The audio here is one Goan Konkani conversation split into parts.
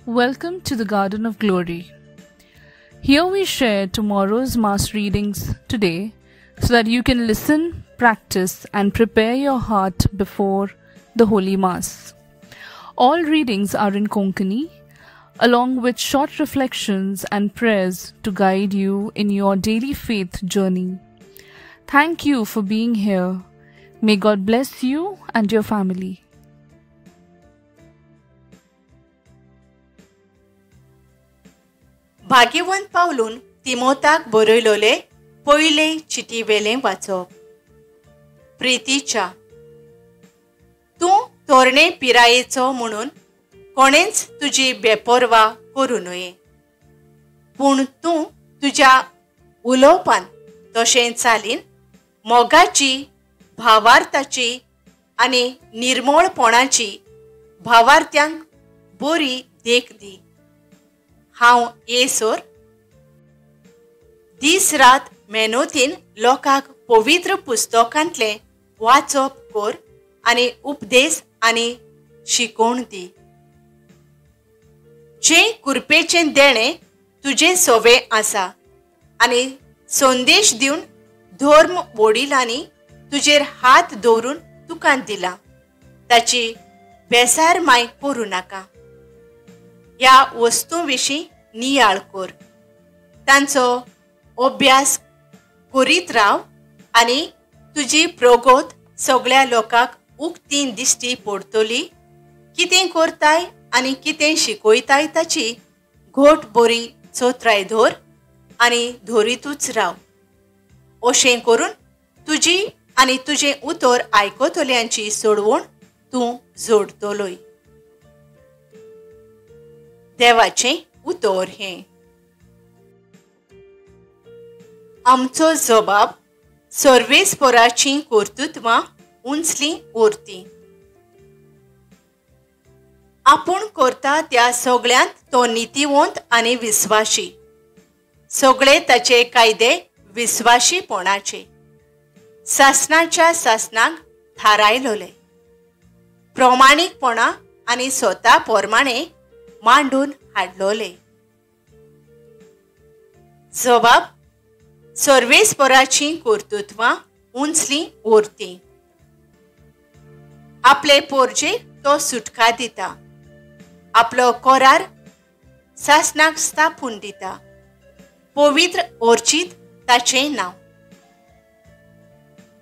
Welcome to the Garden of Glory. Here we share tomorrow's Mass readings today so that you can listen, practice and prepare your heart before the Holy Mass. All readings are in Konkani, along with short reflections and prayers to guide you in your daily faith journey. Thank you for being here. May God bless you and your family. भाग्यवंत पावलून तिमोताक बरयलोले पयले चिटी वेलें वाचप. प्रितीच्या, तूं तोरणे पिरायेचो म्हणून कोणेंच तुजी बेपर्वा करूं नये, पूण तूं तुज्या उलोवपान तशें चालीन मोगाची, भावार्थाची आनी निर्मोळपणाची भावार्थ्यांक बरी देख दी. हांव येसर दीस रात मेहनतीन लोकांक पवित्र पुस्तकांतलें वाचप कर आनी उपदेश आनी शिकोवण दी. जें कृपेचें देणें तुजें सोवे आसा आनी संदेश दिवन धर्म वडिलांनी तुजेर हात दवरून तुका दिला ताची बेसार माय करूं नाका. ह्या वस्तूं विशीं नियाळ कर, तांचो अभ्यास करीत राव आनी तुजी प्रगत सगळ्या लोकांक उक्ती दिश्टी पडटली. कितें करताय आनी कितें शिकयताय ताची घोट बरी चोत्राय धर आनी धरीतूच राव. अशें करून तुजी आनी तुजें उतर आयकतल्यांची सोडवण तूं जोडटलोय. देवाचें उतर हें. आमचो जबाब सर्वेस्पराचीं कर्तृत्वां उंचलीं उरतीं. आपूण करता त्या सगळ्यांत तो नितीवंत आनी विस्वाशी. सगळे ताचे कायदे विस्वाशीपणाचे. सासणाच्या सासणाक थारायलोले प्रमाणीकपणा आनी स्वता प्रमाणे मांडून हाडलोले. जबाब सर्वेस्पराचीं कर्तृत्वां उंचलीं उरतीं. आपले पोरजेक तो सुटका दिता, आपलो करार सासणाक स्थापून दिता. पवित्र ओर्चीत ताचें नांव.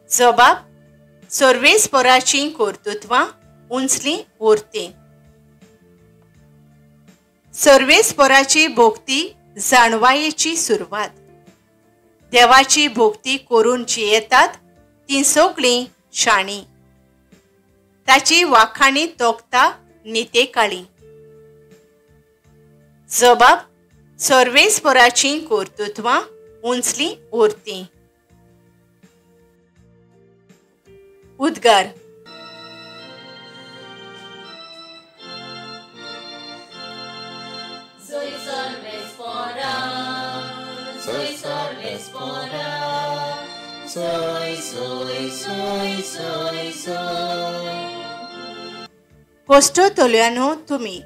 जबाब सर्वेस्पराचीं कर्तृत्वां उंचलीं उरतीं. सर्वेस्पराची भोक्ती जाणवायेची सुरवात. देवाची भोक्ती करून जियेतात तीं सगळीं शाणी. ताची वाखाणी तोखता नितेकाळी. जबाब सर्वेस्पराचीं कर्तृत्वां उंचलीं उरतीं. उद्गार. कश्टतल्यांनो तुमी,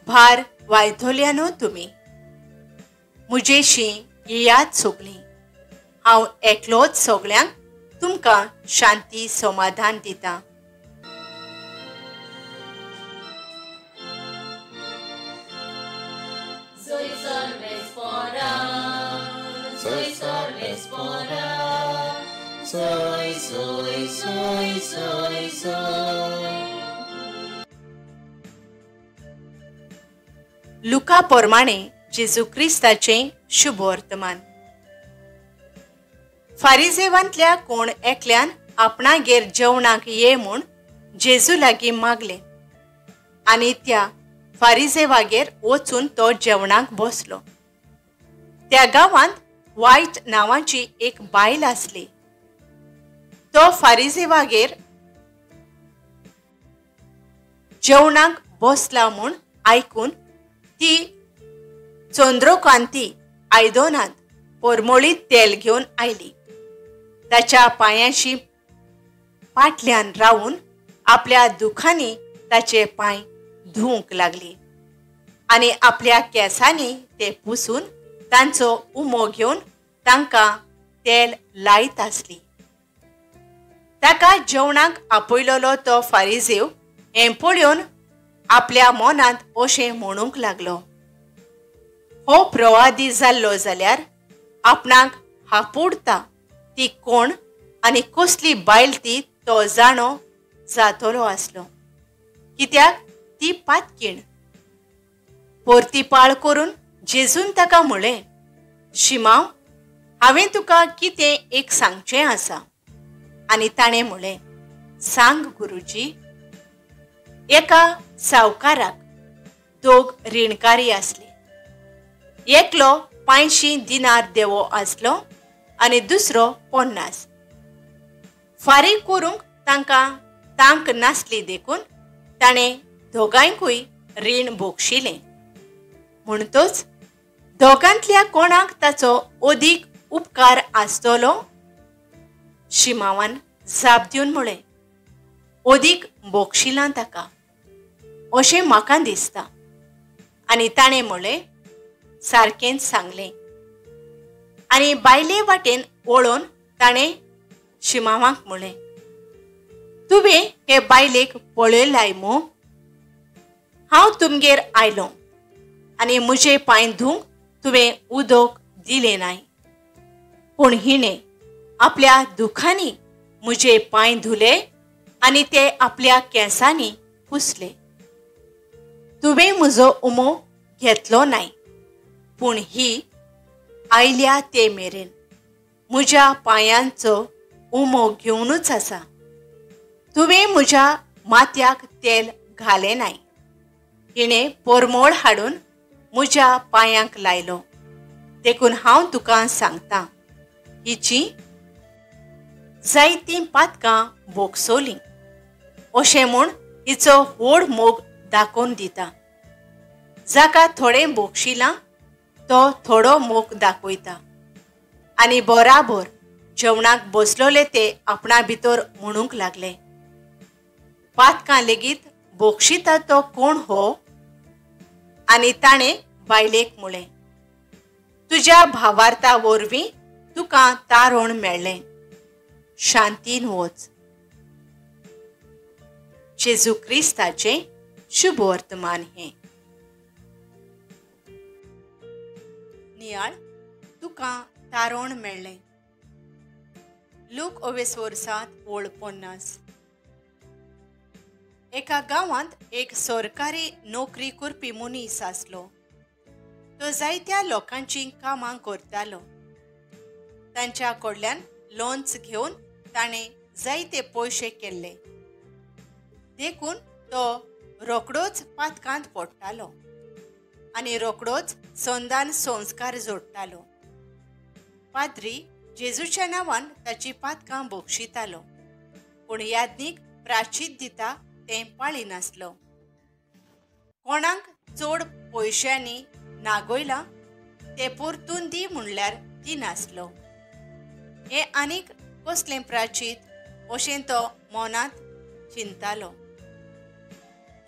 भार वायतल्यांनो तुमी, म्हजेशी येयात सगळीं. हांव एकलोच सगळ्यांक तुमकां शांती समाधान दिता. लुका प्रमाणे जेजू क्रिस्ताचें शुभ वर्तमान. फारिजेवांतल्या कोण एकल्यान आपणागेर जेवणाक ये म्हूण जेजू लागीं मागलें आनी त्या फारिजेवागेर वचून तो जेवणाक बसलो. त्या गांवांत वायट नांवाची एक बायल आसली. तो फारिजेवागेर जेवणाक बसला म्हूण आयकून ती चंद्रकांती आयदनांत परमळीत तेल घेवन आयली. ताच्या पांयांशी पाटल्यान रावून आपल्या दुखांनी ताचे पांय धुवंक लागली आनी आपल्या केंसांनी ते पुसून तांचो उमो घेवन तांकां तेल लायत आसली. ताका जेवणाक आपयलोलो तो फारिजेव हें पळोवन आपल्या मनांत अशें म्हणूंक लागलो, हो प्रवादी जाल्लो जाल्यार आपणाक हापुडटा ती कोण आनी कसली बायल ती तो जाणो जातलो आसलो, कित्याक ती पातकीण. परती पाळ करून जेजून ताका म्हळें, शिमांव, हांवें तुका कितें एक सांगचें आसा. आनी ताणें म्हळें, सांग गुरुजी. एका सावकाराक दोग रिणकारी आसले. एकलो 500 दिनार देवो आसलो आनी दुसरो 50. फारीक करूंक तांकां तांक नासली देखून ताणें दोगांयकूय रीण भोगशिलें. म्हणटच दोगांतल्या कोणाक ताचो अदीक उपकार आसतलो? शिमावान जाप दिवन म्हळें, अदीक भोगशिलां ताका अशें म्हाका दिसता. आनी ताणें म्हळें, सारकेंच सांगलें. आनी बायले वाटेन वळोवन ताणें शिमावाक म्हळें, तुवें हे बायलेक पळयलाय मू? हांव तुमगेर आयलो आनी म्हजे पांय धुवंक तुवें उदक दिलें नाय, पूण हिणें आपल्या दुखांनी म्हजे पांय धुले आनी ते आपल्या केंसांनी पुसले. तुवें म्हजो उमो घेतलो नाय, पूण ही आयल्या ते मेरेन म्हज्या पांयांचो उमो घेवनूच आसा. तुवें म्हज्या माथ्याक तेल घालें नाय, हिणें परमळ हाडून म्हज्या पांयांक लायलो. देखून हांव तुका सांगता, हिची जायतीं पातकां भोगसोलीं अशें म्हूण हिचो व्हड मोग दाखोवन दिता. जाका थोडें भोगशिलां तो थोडो मोग दाखयता. आनी बराबर जेवणाक बसलोले ते आपणा भितर म्हणूंक लागले, पातकां लेगीत भोगशिता तो कोण हो? आनी ताणें बायलेक म्हळें, तुज्या भावार्था वरवीं तुका तारण मेळ्ळें, शांतीन वच. जेजू क्रिस्ताचें शुभ वर्तमान हें. नियाळ, तुका तारण मेळ्ळें. लूक 7:50. एका गांवांत एक सरकारी नोकरी करपी मनीस आसलो. तो जायत्या लोकांची कामां करतालो. तांच्या कडल्यान लोन्स घेवन ताणें जायते पयशे केल्ले, देखून तो रोकडोच पातकांत पडटालो आनी रोकडोच संदान संस्कार जोडटालो. पाद्री जेजूच्या नांवान ताची पातकां भोगशितालो, पूण याज्ञीक प्राचीत दिता तें पाळिनासलो. कोणाक चड पयशांनी नागयलां तें परतून दी म्हणल्यार दिनासलो. हें आनीक कसलें प्राचीत अशें तो मनांत चिंतालो.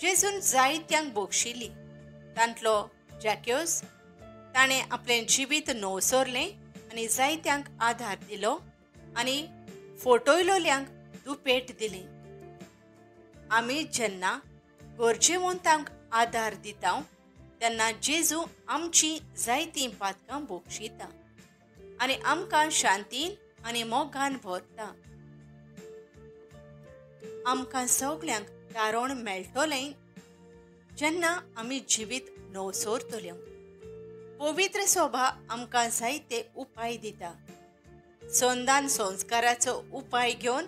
जेजून जायत्यांक भोगशिली. तांतलो जॅक्योस ताणें आपलें जिवीत नवसरलें आनी जायत्यांक आधार दिलो आनी फोटयलोल्यांक दुपेट दिली. आमी जेन्ना गरजेवंतांक आधार दिता तेन्ना जेजू आमची जायतीं पातकां भोगशिता आनी आमकां शांतीन आनी मोगान भरता. आमकां सगल्यांक तारण मेळटलें जेन्ना आमी जिवीत नवसरतले. पवित्र सभा आमकां जायते उपाय दिता. संदान संस्काराचो उपाय घेवन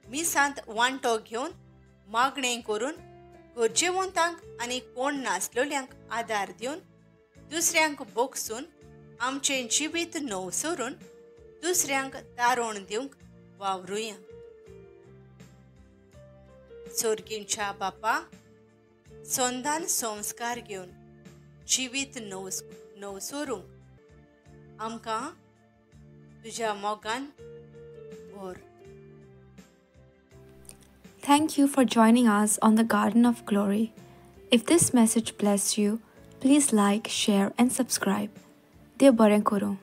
मिसांत वांटो घेवन मागणें करून गरजेवंतांक आनी कोण नासलोल्यांक आदार दिवन दुसऱ्यांक बोगसून आमचें जिवीत नवसरून दुसऱ्यांक तारण दिवंक वावरुया. सोर्गींच्या बापा, संदान संस्कार घेवन जिवीत नवसरूंक आमकां तुज्या मोगान भर. Thank you for joining us on the Garden of Glory. If this message blessed you, Please like, share and subscribe. देव बरें करूं.